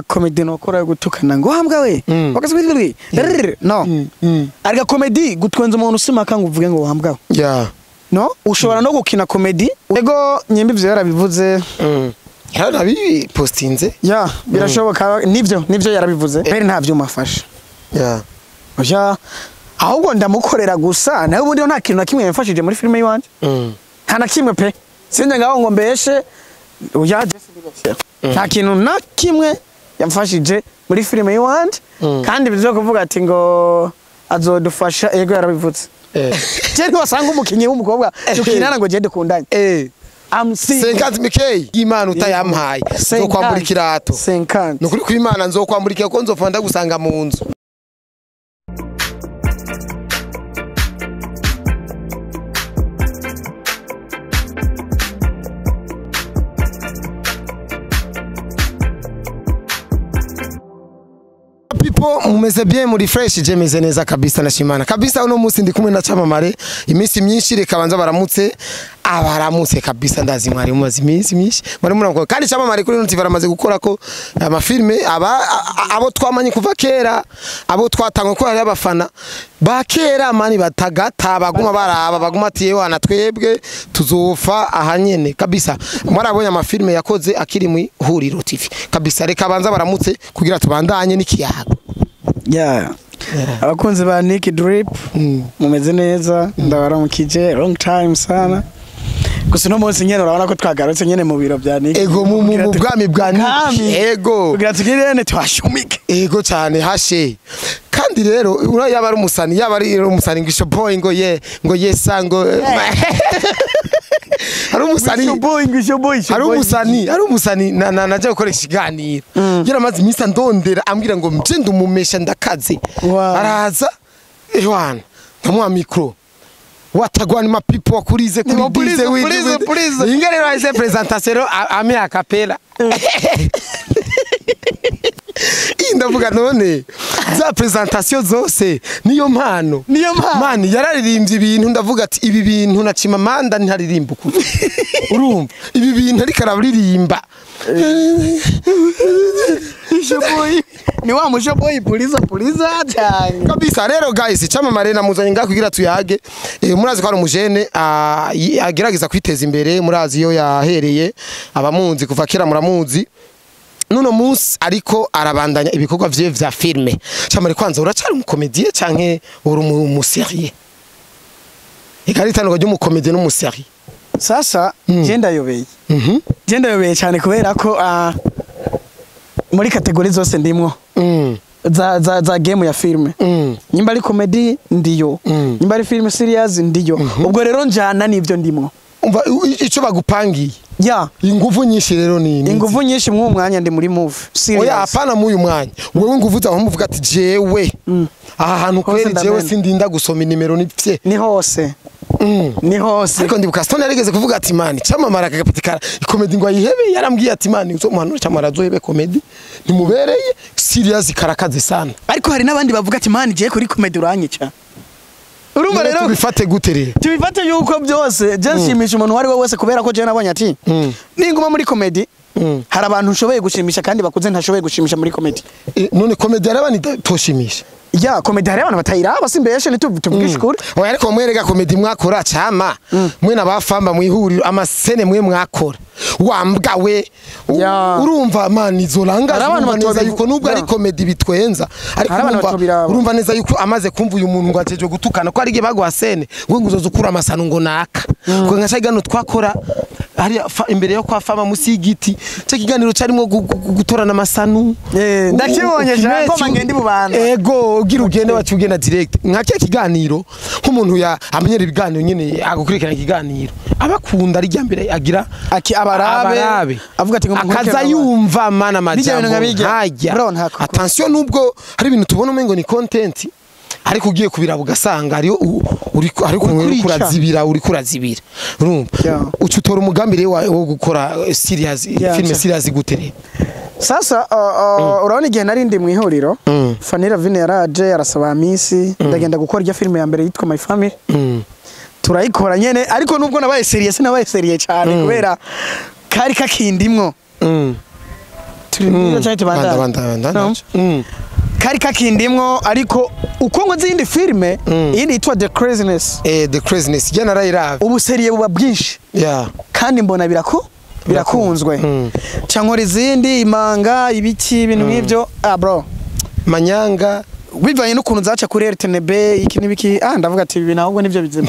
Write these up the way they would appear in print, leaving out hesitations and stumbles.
Comedy nokora yo gutukana ngo wambwa we wakasubiri no ariko comedy gutwenza umuntu usimaka ngo uvuge ngo wambwa we. Yeah. No ushobora no gukina comedy ego nyimbi ivyo yarabivuze. Yarabipostinze. Ya birashoboka nivyo yarabivuze mbere nta vyuma afasha. Yeah. Oya ahubwo ndamukorera gusa nawe ubundi nta kintu na kimwe yamfashije muri filime yiwanje. Nta na kimwe pe sinjye ngaho ngo mbeshe oya nta kintu na kimwe yamfashije muri filime yiwanje kandi bizo kuvuga ati ngo azodufasha ego yarabivutse. Je ntiwasanga umukinyi w'umukobwa tukinana ngo je dukundanye. I'm single. 50 MK Imana utayampaye nzokwambura ikirato. 50. Nukuri ku Imana nzokwambura ikirato ko nzopfa ndagusanga mu nzu. People mumeze bien muri fresh je meze neza kabisa nashimana kabisa. Uno munsi ndi kumwe na Camamare iminsi myinshi reka banza baramutse abaramutse kabisa ndazi mwari mumaze iminsi myinshi mwari murango kandi Camamare kuri noti baramaze gukora ko amafilme aba abo twamanye kuva kera abo twatangwe ko hari abafana ba kera mani batagata baguma baraba baguma ati yewe twebwe tuzofa ahanyene kabisa. Mwarabonye amafilme yakoze akiri mu Huriro TV kabisa reka banza baramutse kugira tubandanye n'ikiyago. Yeah. Abakunzi ba Nick Drip mumeze neza ndabaramukije long time sana. Gusa no munsi nyene urabona ko twagarutse nyene mu biro bya Nick. Ego mu bwami bwa Nick. Ego. Kugira tugirene twashumike. Ego cyane hashe. Kandi rero ura yaba ari umusani yaba ari umusani ngisho boy ngo ye ngo yesa ngo hari umusani boy ngisho boy. Hari umusani na naje gukoresha ikiganiro. Yaramaze iminsi ndondera ambwira ngo mje ndumumesha ndakaze. Araza Yohana ndamuha micro. Watagwani ma people wakurize kuri dize please please. Ingere raise presentation ami a cappella. Ndavuga none za presentation zose niyo mpano. Niyo mpano. Mani yararirimbye ibintu ndavuga ati ibi bintu na Chimamanda ntaririmba ukuri. Urumva ibi bintu ariko arabiririmba. Ishoboy ni wa mushoboy puliza puliza cyane. Kabisa rero guys Camamare namuzanye ngaho kugira tuyage. Murazi ko ari umujene agerageza kwiteza imbere murazi yo yahereye abamunzi kuva kera muramuzi. Nuno munsi ariko arabandanya ibikorwa vyiwe vya filme. Camamare kwanza uracari umukomedie canke uri umuserie? Ikari tango ry'umukomedie n'umuserie. Sasa je ndayobeye. Je ndayobeye cyane kubera ko muri kategori zose ndimwo. Za game ya filme. Nyimba ari comedy ndiyo. Nyimba ari film serious ndiyo. Ubwo rero njana nivyo ndimwo. Umva ico bagupangiye. Ya, inguvu nyinshi rero ni inguvu nyinshi mu mwanya ndi muri move. Serious. Oya apana mu uyu mwanya. Wewe inguvu zawe muvuga ati jewe. Aha hantu kweri jewe sindinda gusoma inimero nipfye. Ni hose. Ni hose. Ariko ndibuka Stone yarigeze kuvuga ati mani Camamare akagapatikara ikomedi ngo ayihebe yarambwiye ati mani uzomuhanura Camamare azohebe komedi nimubereye serious karakaze sana. Ariko hari nabandi bavuga ati mani je kuri komedi uranyica. Urumva rero tubifate gute rero? Tubifate yuko byose je nshimisha umuntu wari we wese kubera ko je nabonye ati ninguma muri komedi hari abantu nshoboye gushimisha kandi bakuze ntashoboye gushimisha muri komedi. None komedi yarabani toshimisha. Ya komedi hari abantu batayiraba simbeshe nituvugisha ukuri. Oya ariko mwerega komedi mwakora Chama mwe nabafamba mwihuriro amasene mwe mwakora wambwa we urumva mani izolanga neza yuko nubwo ari komedi bitwenza ariko urumva neza yuko amaze kumva uyu muntu ngo ateje gutukana ko ari ge bagwa sene ngo nguzozukura amasano ngo naka ko nka cyagano twakora hari imbere yo kwa fama musi y'igiti cyo kiganiro carimo gutorana amasanu ndakibonye ngoma ngende bubanza ego ugira ugende wacu ugenda direct nka cyo kiganiro nk'umuntu ya amenyera ibiganiro nyene agukurikirana ikiganiro abakunda ari mbere agira aki abarabe avuga ati ngo akaza yumva mana majambo hajya attention nubwo hari ibintu tubona umengo ni content ariko ugiye kubiraba ugasanga ari uri kurazibira uri kurazibira urumva uca utora umugambi rero wo gukora serious film serious gute. Sasa urabona igihe nari ndi mu ihuriro Fanny Ravine yaraje arasaba misi ndagenda gukora irya film ya mbere yitwa My Family. Turayikora nyene ariko nubwo nabaye serious nabaye serious cyane kubera kari kakindimwo. Turindire canke tubandanye? Banda banda banda. No. Kari kakindimwo, ariko uko ngo zindi filime, iyindi yitwa The Craziness. The Craziness je narayiraba. Ubu sérieux buba bwinshi. Kandi mbona birakunzwe. Ca nkora izindi, imanga, ibiki, ibintu nk'ivyo, ah bro. Manyanga. Bivanye n'ukuntu zaca kuri RTNB, iki n'ibiki, ah, ndavuga ati ibi bintu ahubwo nivyo bizima,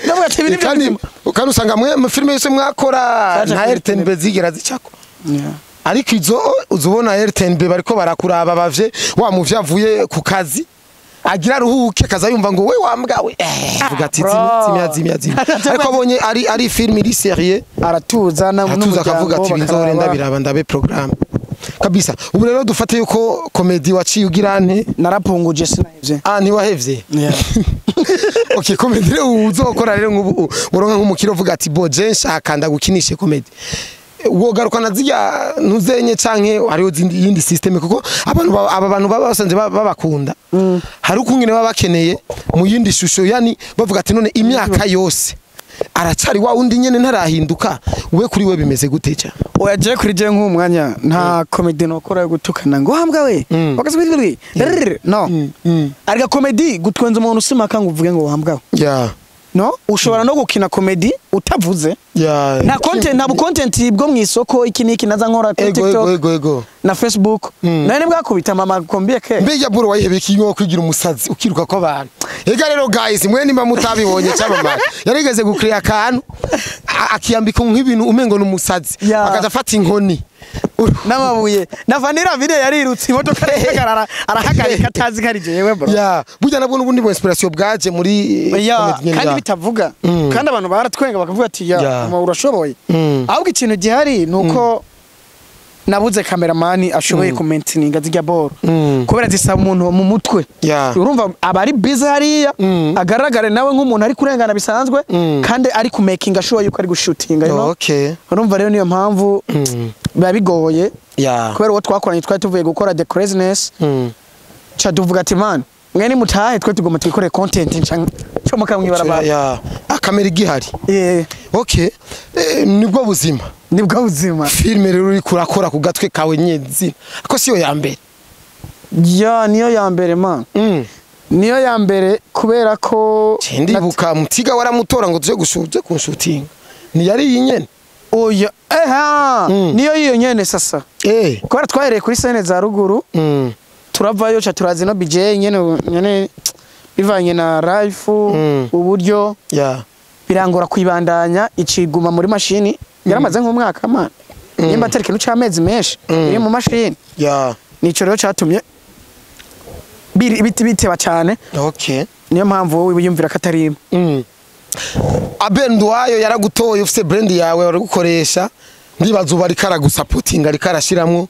ndavuga ati ibi nivyo Kandi bizima. kandi usanga mwe mu filime yose mwakora Zaca nta kuri RTNB zigera zicako. Ariko izo uzubona RTNB bariko barakuraba, bavye wa muvye avuye ku kazi agira ruhuke, kaza yumva ngo we wambwawe, vuga ati Bro. zimya zimya zimya, ariko abonye ari film iri sérieux, aratuza na atuza akavuga ati n'umuryango binzore bakaraba. Ndabiraba ndabe programme kabisa. Ubu rero dufate yuko comedy waciye ugira nte? Narapunguje, sinahevye. Ah, ntiwahevye? Yeah. Okay, comedy rero uzokora rero nk'ubu uronka nk'umukiro uvuga ati bo je nshaka ndagukinishe comedy, wogaruka na zirya ntuzenye canke hariho yindi system? Kuko abantu aba bantu baba basanze babakunda, hari ukungene baba bakeneye mu yindi shusho, yani bavuga ati none imyaka yose aracari wa wundi nyene, ntarahinduka. We kuri we bimeze gute ca? Oya, je kuri je nk'uwo mwanya nta comedy nokora yo gutukana ngo wambwa we wakasubiri, no. Ariko comedy gutwenza umuntu usimaka ngo uvuge ngo wambwa we, no, ushobora no gukina comedy utavuze. Nta content, nta bu content bwo mu isoko, iki n'iki naza nkora kuri Ego. TikTok Ego ego ego. na Facebook, nari bwakubita mama kombie ke. Mbega buro wayihebeye iki kwigira umusazi ukiruka ko abantu? Ega rero guys, mwe nimba mutabibonye, cyamamare yarigeze gukreya akantu akiyambika nk'ibintu umengo n'umusazi, akaja afata inkoni. N'amabuye na vanilla video, yarirutse imodoka arahagarara, arahagarika atazi ko ari jewe bro. Ya, burya nabwo n'ubundi bu inspiration bwaje muri comedy nyene. Kandi bitavuga, kandi abantu baratwenga bakavuga ati ya urashoboye. Ahubwo ikintu gihari ni uko nabuze cameraman ashoboye kumaintininga zirya boro, kubera zisaba umuntu mu mutwe. Urumva aba ari busy hariya, agaragare nawe nk'umuntu ari kurengana bisanzwe, kandi ari kumakinga sure yuko ari gushutinga, you know? Urumva rero niyo mpamvu biba bigoye, kubera uwo twakoranye twari tuvuye gukora The Craziness, ca tuvuga ati man, mwe ni mutahe, twe tugomba twikorere content, nca comoka mw'ibarabara. Ya, akamera igihari. Okay, nibwo buzima. Nibwo buzima. Filime rero uri kurakora ku gatwe kawe nyezi ko siyo ya mbere? Ya, niyo ya mbere man. Niyo ya mbere kubera ko Ndibuka mutiga waramutora ngo tuje gushuje kunshutinga, ni yari iyi nyene? Oya, eha. Niyo yiyo nyene sasa. Kubera twahereye kuri scène za ruguru, turavayo ca turazi no BJ nyene nyene, bivanye na life, uburyo, birangora kwibandanya, iciguma muri mashini, yaramaze nk'umwaka man, nimba atari ikintu c'amezi menshi iri mu mashini. Nico rero catumye biteba cyane. Niyo mpamvu wowe wiyumvira ko atari imwe. Abel Nduwayo yaragutoye ufite brand yawe waragukoresha, ndibaza ubu ariko aragusapotinga, ariko arashiramwo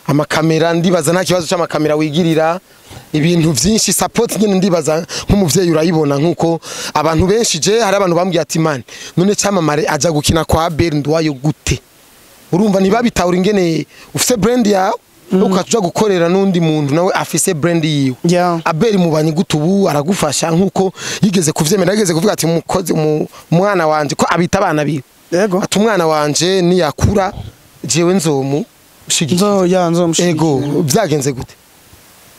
amakamera, ndibaza nta kibazo c'amakamera wigirira, ibintu vyinshi, support nyene ndibaza nk'umuvyeyi urayibona. Nkuko abantu benshi, je hari abantu bambwiye ati man, none camamare aja gukina kwa Abel Nduwayo gute? Urumva ntibabitahura ingene ufise brand yawe ukaja gukorera n'undi muntu nawe afise brand yiwe. Abel mubanye gute ubu? Aragufasha nkuko yigeze kuvyemera, yigeze kuvuga ati umukozi umwana wanje, ko abita abana biwe, ati umwana wanje niyakura jewe nzomu shigikira. Nzo ya nzomushigikira. Ego, vyagenze gute?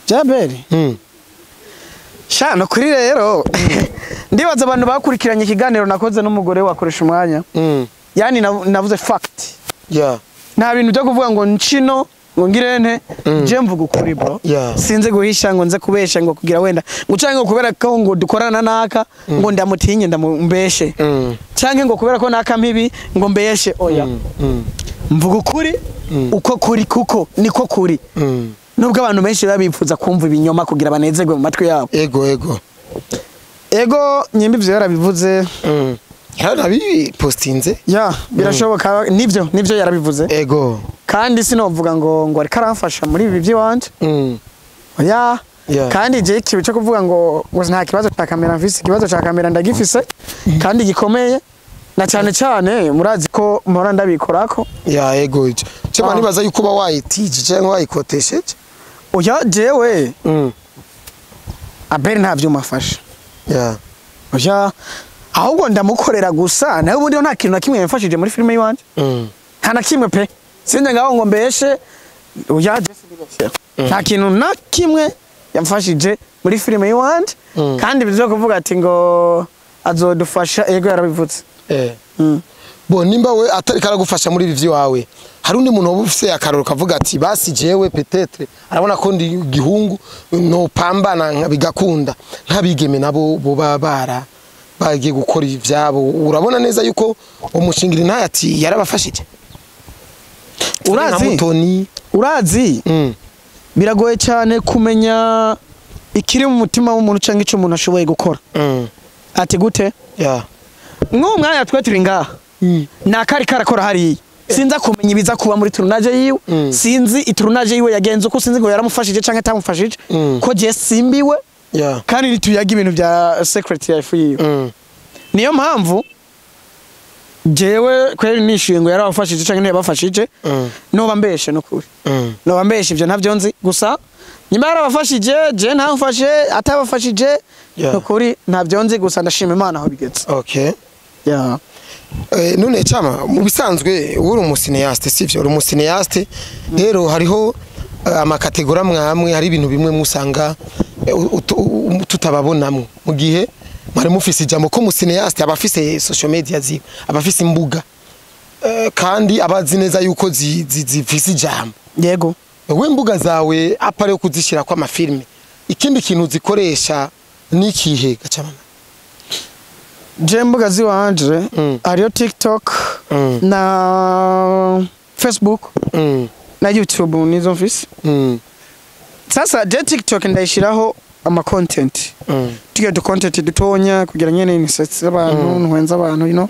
Jaberi. Sha, no kuri rero ndibaza abantu bakurikiranye ikiganiro nakoze n'umugore wakoresha umwanya, yani navuze fact. Nta bintu byo kuvuga ngo ncino ngo ngire nte, je mvuga ukuri bro. Sinze guhisha ngo nze kubesha ngo kugira wenda ngo canke ngo kubera ko ngo dukorana naka ngo ndamutinye ndamumbeshe, canke ngo kubera ko naka mpibi ngo mbeshe, oya. Mvuga ukuri uko kuri, kuko niko kuri, nubwo abantu benshi baba bifuza kumva ibinyoma kugira banezerwe mu matwi yabo. Ego ego. Ego, nyimba ivyo yarabivuze. Yarabipostinze. Ya, birashoboka, nivyo yarabivuze. Kandi sinovuga ngo ariko aramfasha muri ibi by'iwanje, oya. Kandi je ikibi cyo kuvuga ngo nta kibazo cya kamera mfise, ikibazo cya kamera ndagifise kandi gikomeye, na cyane cyane murazi ko mpora ndabikorako. Ya, ego, ico cyo nibaza yuko uba wayitije cyangwa wayikotesheje. Oya, jewe Abel nta vyuma afasha. Oya, ahubwo ndamukorera gusa, nawe ubundi nta kintu na kimwe yamfashije muri filime y'iwanje. Nta na kimwe pe. Sinjye ngaho ngo mbeshe, oya, je sinibeshe. Nta kintu na kimwe yamfashije muri filime y'iwanje. Kandi bizo kuvuga ati ngo azodufasha, yego yarabivutse. Bo nimba we atari karagufasha muri ibi vyiwawe, hari undi muntu woba ufise akaroro kavuga ati basi jewe peut-être arabona ko ndi gihungu no pambana bigakunda, nk'abigeme nabo boba bara bagiye gukora ivyabo, urabona neza yuko umushingira intaye ati yarabafashije? Urazi Nka Mutoni. Urazi, biragoye cyane kumenya ikiri mu mutima w'umuntu cyangwa icyo umuntu ashoboye gukora. Ati gute? Nk'uwo mwanya twe turi ngaha, nakari karakora hariya, sinza kumenya ibiza kuba muri tournage yiwe. Sinzi i tournage yiwe yagenze uko, sinzi ngo yaramufashije cyangwa atamufashije, ko je simbiwe. Kandi ntituyaga ibintu bya secret life yiwe. Niyo mpamvu jewe kweri nishuye ngo yarabafashije cyangwa ntiyabafashije, noba mbeshe nukuri. Noba mbeshe, ibyo ntabyo nzi. Gusa nyuma yarabafashije, je ntamfashe, atabafashije, nukuri ntabyo nzi. Gusa ndashima Imana aho bigeze. Okay. Yeah. None chama, mu bisanzwe uri umu cinéaste, sivyo? Uri umu cinéaste rero, hariho ama catégories amwe amwe, hari ibintu bimwe musanga tutababonamwo mu gihe mwari mufise ijambo, ko mu cinéaste aba afise social media ziwe, aba afise imbuga, kandi abazi neza yuko zifise ijambo. Yego. Wowe imbuga zawe, à part yo kuzishyira kwa amafilme, ikindi kintu zikoresha ni ikihe, gacamama? Je mbuga ziwanje, hariyo TikTok na Facebook na YouTube, nizo mfise. Sasa je TikTok ndayishiraho ama content, tugiye du content dutonya kugira nyene nisetse abantu, ntwenza abantu.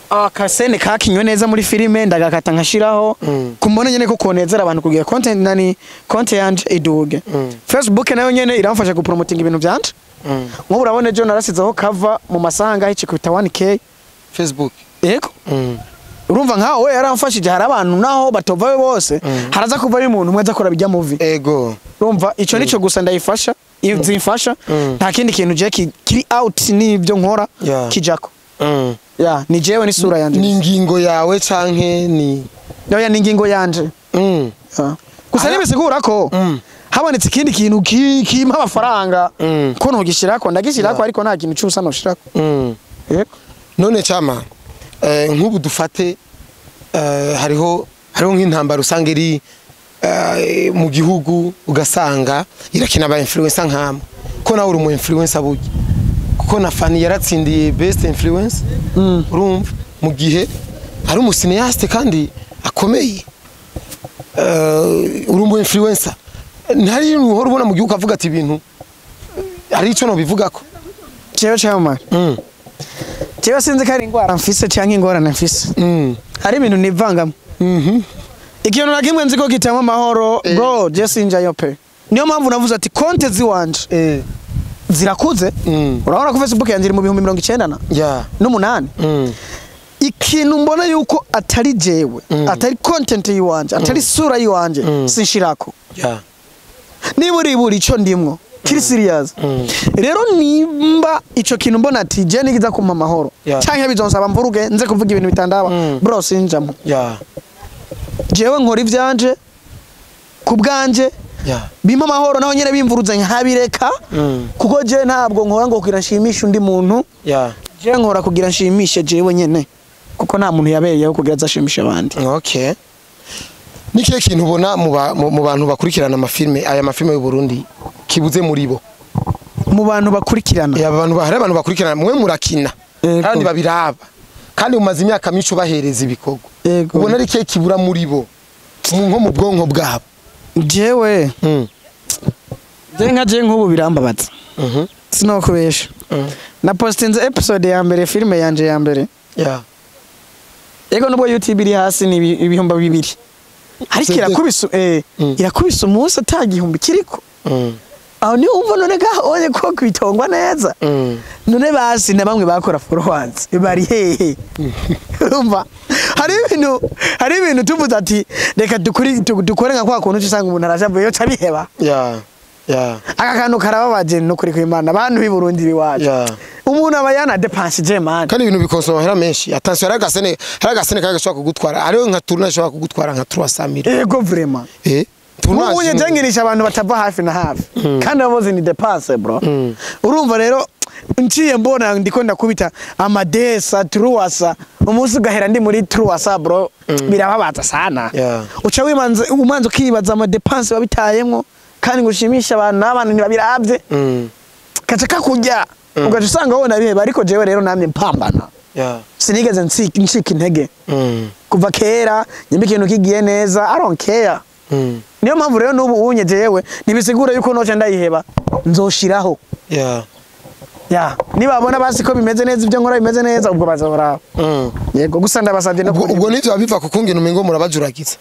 Akasene kakinywe neza muri filime ndagakata nkashiraho, kumbona nyene ko konezera abantu, kugira content nani konte yanje iduge. Facebook nayo nyene iramfasha gupromotinga ibintu byanje. Nk'ubu urabona ejo narasizeho cover, mu masaha ngaho ikikubita 1K. Facebook? Yego. Urumva nkaho we yaramfashije, hari abantu naho batovayo bose, haraza kuvayo umuntu umwe aza akora bijya movie. Urumva ico nico gusa ndayifasha, zimfasha. Nta kindi kintu je kiri out n'ibyo nkora kijako. Ya, ni jewe n'isura yanje. Ni ingingo yawe canke ni Oya, ni ingingo yanje. Ya. Gusa nibisigura ko habonetse ikindi kintu kimpa amafaranga, ko ntugishirako, ndagishirako, ariko nta kintu cy'ubusa noshirako. Yego. None chama, nk'ubu dufate, hariho nk'intambara usanga iri mu gihugu, ugasanga irakina aba influencer nkamwe, ko nawe uri umu influencer burya, kuko na Fanny yaratsindiye best influence. Urumva mu gihe ari umu cinéaste kandi akomeye, uri umu influencer, ntari uhora ubona mu gihugu avuga ati ibintu hari icyo nobivugako? Jewe cyamamare, jewe sinzi ko ari ingwara mfise canke ingorane mfise, hari ibintu nivangamo. Ikintu na kimwe nzi ko kitama amahoro, bro, je sinjayo pe. Niyo mpamvu navuze ati konte ziwanje zirakuze. Urabona ko Facebook yanjye iri mu 98,000. Ikintu mbona yuko atari jewe, atari content yiwanje, atari sura yiwanje, sinshirako. Niba uri buri ico ndimwo kiri serious rero, nimba ico kintu mbona ati je nigiza kumpa amahoro, canke bizonsaba mvuruge nze kuvuga ibintu bitandaba, bro, sinjamo. Jewe nkora ivyanje ku bwanje, bimpa amahoro, naho nyene bimvuruze nkabireka, kuko je ntabwo nkora ngo kugira nshimishe undi muntu. Je nkora kugira nshimishe jewe nyene, kuko nta muntu yabereyeho kugira azashimishe abandi. Okay, ni kihe kintu ubona mu bantu bakurikirana amafilme, aya mafilme y'u Burundi, kibuze muri bo? Mu bantu bakurikirana? Ya, abantu hari abantu bakurikirana, mwe murakina, kandi babiraba, kandi umaze imyaka myinshi ubahereza ibikorwa. Ubona ari kihe kibura muri bo, nko mu bwonko bwabo? Jewe, je nka je nk'ubu birambabaza, sinokubesha. Na postinze episode ya mbere, filime yanje ya mbere. Yego, nubwo YouTube iri hasi, ni 2000, ariko irakubise, irakubise umunsi ata gihumbi kiriko. Aho ni umva none gaho onye ko kwitongwa neza. None basi na bamwe bakora followers bari hehe? Urumva hari ibintu tuvuze ati reka dukuri dukore nka kwa kuntu usanga umuntu arashavuye yo cabiheba. Ya ya Aka kantu karababaje no kuri kwimana abantu b'i Burundi biwacu. Umuntu aba yanadepansije man. Kandi ibintu bikonsoma amahera menshi. Attention, hari agasene kaga gashobora kugutwara, hariho nka tournage ishobora kugutwara nka 300 mille. Ego, vraiment. Tournage. Nk'ubu njengirisha abantu batava hafi na hafi kandi abo ni dépense, bro. Urumva rero nciye mbona ndiko ndakubita amadesa truwasa, umunsi ugahera ndi muri truwasa, bro, birababaza sana. Uca wimanze umanze ukibaza ama dépenses wabitayemwo kandi ngo ushimishe abantu, n'abantu ntibabiravye, kaca kakurya, ugaca usanga wona biheba. Ariko jewe rero namye mpambana, sinigeze ncika intege kuva kera. Nyimba ikintu kigiye neza, I don't care. Niyo mpamvu rero n'ubu unye jewe ntibisigura yuko noca ndayiheba, nzoshiraho. Ya, nibabona basi ko bimeze neza, ibyo nkora bimeze neza, ubwo bazahora. Yego, gusa ndabasabye no Ubwo nivyo biva ku kungena umengo murabajuragiza,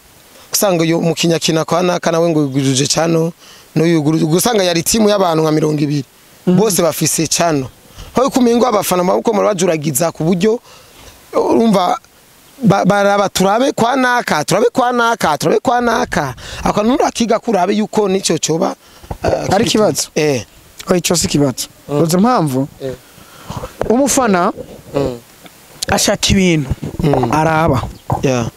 usanga uyu mukinyakina kwa naka nawe ngo yuguruje cano n'uyu, gusanga yari timu y'abantu nka 20 bose bafise cano, aho kumengo abafana maboko murabajuragiza ku buryo urumva baraba turabe kwa naka, turabe kwa naka, turabe kwa naka, akantu nurakiga kurabe yuko nico coba Ari ikibazo? Eh. Oya, ico si ikibazo. Uzi impamvu? Umufana ashaka ibintu araba,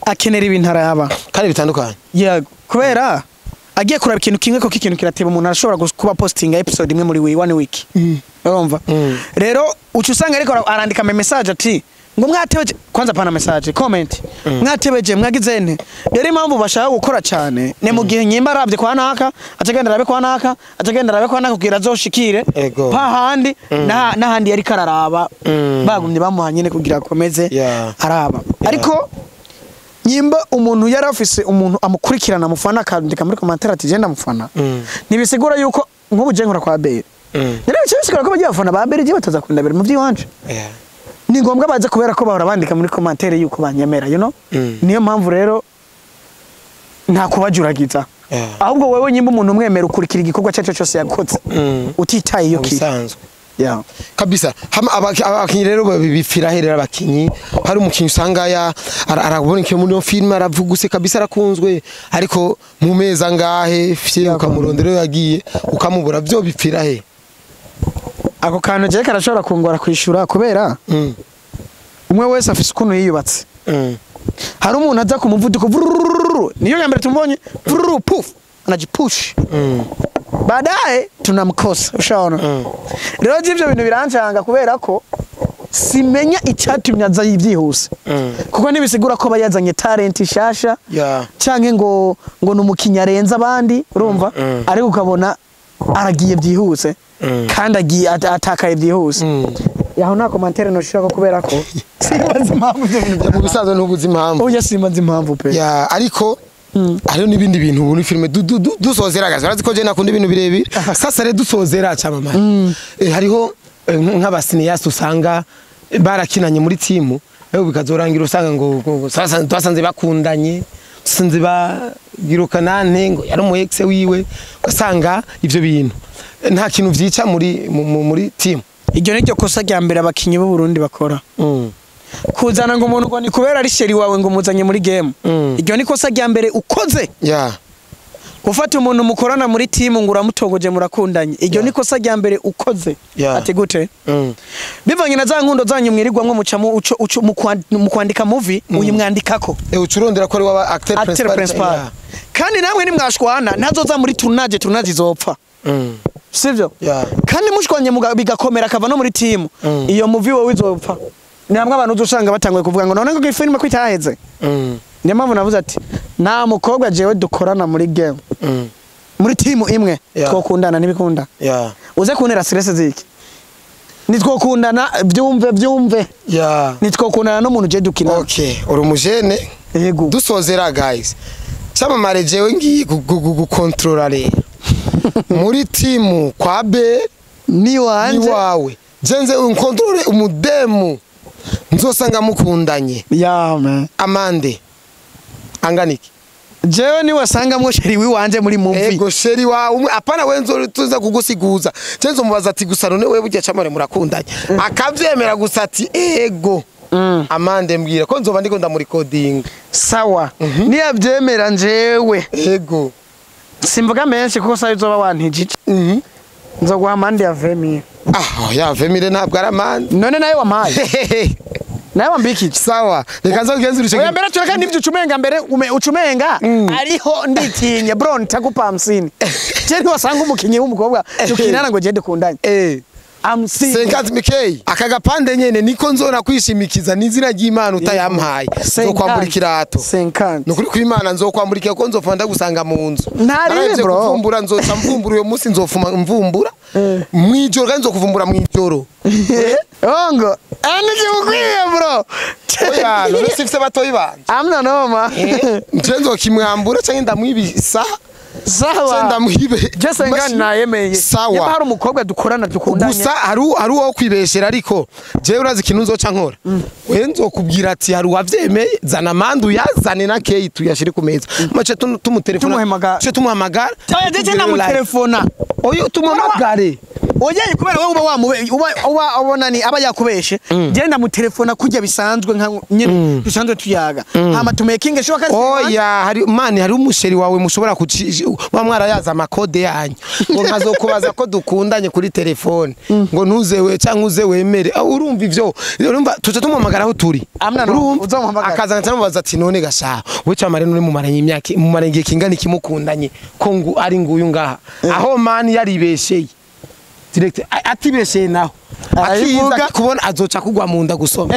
akenera ibintu araba kandi bitandukanye. Yeah, kubera agiye kuraba ikintu kimwe, koko ikintu kirateba. Umuntu arashobora kuba postinga episode imwe muri one week, urumva? Rero uca usanga ariko arandika ama message ati ngo mwatebeje kwanza, pana message, comment, mwatebeje, mwagize nte. Rero impamvu bashaka gukora cyane ni mu gihe nyimba arabye kwa naka, acagenda arabe kwa naka, acagenda arabe kwa naka kugira azoshikire pahandi n'ahandi yari kararaba, bagumye bamuha nyine kugira akomeze araba. Ariko nyimba umuntu yari afise umuntu amukurikirana, amufana, akandika muri commentaire ati genda mufana, ntibisigura yuko nk'ubu je nkora kwa Bere, rero bice bisigura ko bagiye bafana ba Bere je bataza kundabira mu by'iwanje. Ni ngombwa baze, kubera ko bahora bandika muri commentaire yuko banyemera. Niyo mpamvu rero nta kubajuragiza, ahubwo wewe nyimba umuntu umwemera, ukurikira igikorwa cyacu cyose yakoze, utitaye iyo mu kiri. Bisanzwe. Yeah. Kabisa. Hama abakinyi rero bipfira herera abakinyi. Hari umukinyi usanga ya arabona ikintu muri iyo filime, aravuguse kabisa, arakunzwe, ariko mu mezi angahe fye ukamurondera iyo yagiye ukamubura, byo bipfira he? Ako kantu je karashobora kungora kwishura, kubera umwe wese afise ukuntu yiyubatse. Hari umuntu aza ku muvuduko vurururu, niyo ya mbere tumubonye, vururu, puf, anajipush, baadaye tunamkosa, ushaona? Rero ivyo bintu birancanga, kubera ko simenya icyatumye aza byihuse, kuko ntibisigura ko aba yazanye talent shasha canke ngo ni umukinyi arenze abandi, urumva? Ariko ukabona aragiye byihuse, kandi agiye atakaye byihuse. Yaho nta commentaire noshirako, kubera ko simbazi impamvu ivyo bintu. Mu bisanzwe ntubuzi impamvu. Oya, simbazi impamvu pe. Ya, ariko hariho n'ibindi bintu muri filime dusozera gaze, urazi ko je nakunda ibintu birebire. Sasa rero dusozera, camamare, hariho nk'aba cinéastes usanga barakinanye muri timu, rero bikazorangira usanga ngo sasa twasanze bakundanye, sinzi bagirukanante ngo yari umu ex wiwe, ugasanga ivyo bintu nta kintu vyica muri muri timu. Iryo ni ryo kosa rya mbere abakinyi b'u Burundi bakora, kuzana ngo umuntu ngo ni kubera ari chéri wawe ngo umuzanye muri game. Iryo ni kosa rya mbere ukoze, gufata umuntu mukorana muri timu ngo uramutogoje, murakundanye. Iryo ni kosa rya mbere ukoze. Ati gute? Bivanye na za nkundo zanyu mwirirwamwo, muca mu uco uco mu kwandika movie uyimwandikako. Ucurondera ko ari waba acteur acteur principal. Principal. Kandi namwe nimwashwana ntazoza muri tournage, tournage izopfa, sivyo? Yeah. Kandi mushwanye bigakomera akava no muri timu, iyo movie wowe izopfa. Ni hamwe abantu uzosanga batanguye kuvuga ngo none ngo iyi filime ko itaheze. Niyo mpamvu navuze ati nta mukobwa jewe dukorana muri game, muri timu imwe, twokundana ntibikunda. Uze kuntera stress ziki? Nitwokundana, byumve byumve. Nitwokundana n'umuntu je dukina. Okay, uri umujene. Yego. Dusozera guys, cyamamare, jewe ngiye gukontorora rero muri timu kwa B ni wanje. Ni wawe, jenze unkontorore umudemu nzosanga mukundanye. Yeah man. Amande angana iki? Jewe ni wasangamwo chéri wiwanje muri movie. Ego, chéri wawe umwe, apana we nzo tuza kugusiguza, jenze umubaza ati gusa none wewe burya camare murakundanye, akavyemera gusa ati ego. Amande mbwira ko nzoba ndiko ndamurikodinga. Sawa, niyabyemera njewe simvuga menshi kuko sayo uzoba wantijije, nzoguha amande ya 20. Ah, ya 20,000 ntabwo ari amande. None nawe wampaye, nawe wambikije. Sawa, reka nzogenzura ico. Oya, mbere tureka n'ivyo ucumenga mbere ucumenga ariho nditinye bro, nitakupa 50. Je ntiwasanga umukinyi w'umukobwa tukinana ngo je dukundanye 50. 50 mikei aka gapande nyene niko nzona kwishimikiza n'izina ry'Imana, utayampaye nzokwambura ikirato. 50. Nukuri kw'Imana nzokwambura ikirato, ko nzofuma ndagusanga mu nzu. Ntaribe, Naravye bro. kuvumbura, nzoca mvumbura uyo munsi, nzofuma mvumbura mwijoro, kandi nzokuvumbura mwijoro. Ongo anigikwiye bro. Oya, none sifise batoyi banje? Amna noma. Nje nzokimwambura canke ndamwiba isaha. Sawa. Ndamwibe. Je 50 nayemeye. Sawa. Niba hari umukobwa dukorana dukundanye. Gusa hari uwo kwibeshera, ariko jewe urazi ikintu nzoca nkora? We nzokubwira ati hari uwavyemeye, zana amande, uyazane na keyi tuyashire ku meza, mace tumutelefona. Tumuhamagara. Ce tumuhamagara. Oya, je namutelefona. Oyo, tumuhamagare. Oya, kubera wewe uba wamube uba ubona ni aba yakubeshe, je ndamutelefona kurya bisanzwe nka nyine dusanzwe tuyaga, hama tumekinge sure kasi. Oya, hari mani, hari umusheri wawe mushobora kuci wa mwarayaza amakode yanyu, ngo nkazokubaza ko dukundanye kuri telefone, ngo ntuzewe cyangwa uze wemere. Ah, urumva ivyo, urumva tuca tumuhamagara aho turi. Amna no, Urumva? uzomuhamagara. Akaza nkamubaza ati none gasha we camare, none mumaranye imyaka, mumaranye igihe kingana iki mukundanye, ko ngu ari nguyu ngaha aho mani yaribesheye direct, atibesheye naho Arabivuga. akiza kubona azoca kugwa mu nda gusoma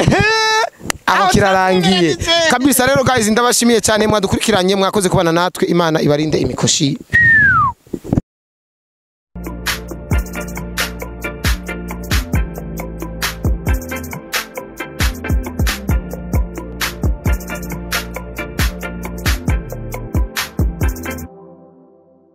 aho kirarangiye kabisa. Rero guys, ndabashimiye cyane mwadukurikiranye, mwakoze kubana natwe. Imana ibarinde imikoshi.